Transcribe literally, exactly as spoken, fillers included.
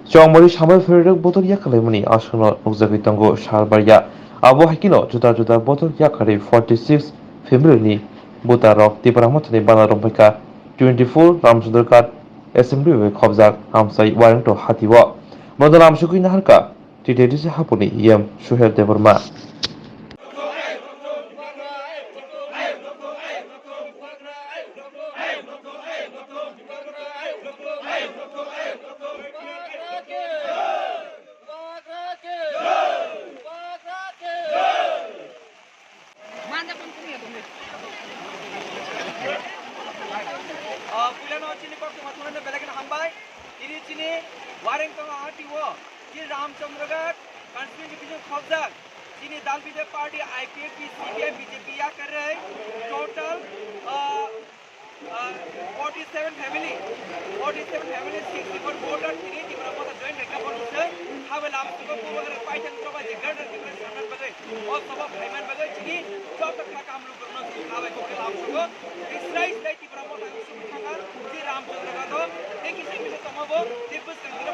Chongmari sambai phererok bodol yakarlaimani aswkno nukjagwi tongo sal barya. Abo hai kheno juda juda bodol yakarwi forty six family ni voter rok Tipra Mothani bana romphai kha twenty four Ramchandra Ghat Assembly bai khobjak Amchai Warengto hati o. Bodol amsugwi naharkha T T D C hapuni E M Suhel Debbarma. Ah, puilano chini koktwma thungnai belai kheno hambai. Tini chini Warengto hati o, chini Ramchandra Ghat constituency bising khobjak. Chini dal B J P party, I P F T, C P I M, B J P yakarwi total, ah, ah, forty seven family, forty seven family, sixty four voter tini Tipra Motha join khaikha borok se. Habai lamsugo Purbo Gare paithak Choba je Greater Tipra sanna bagwi, o sobo phaiman bagwi chini joto kha kamlu borokno chini habai kokhe lamsugo. Israel Israel Tipra Motha sumwi thangkha, je Ramchandra Ghat o, tei kisa kisa tongma bo, tei bwskang dino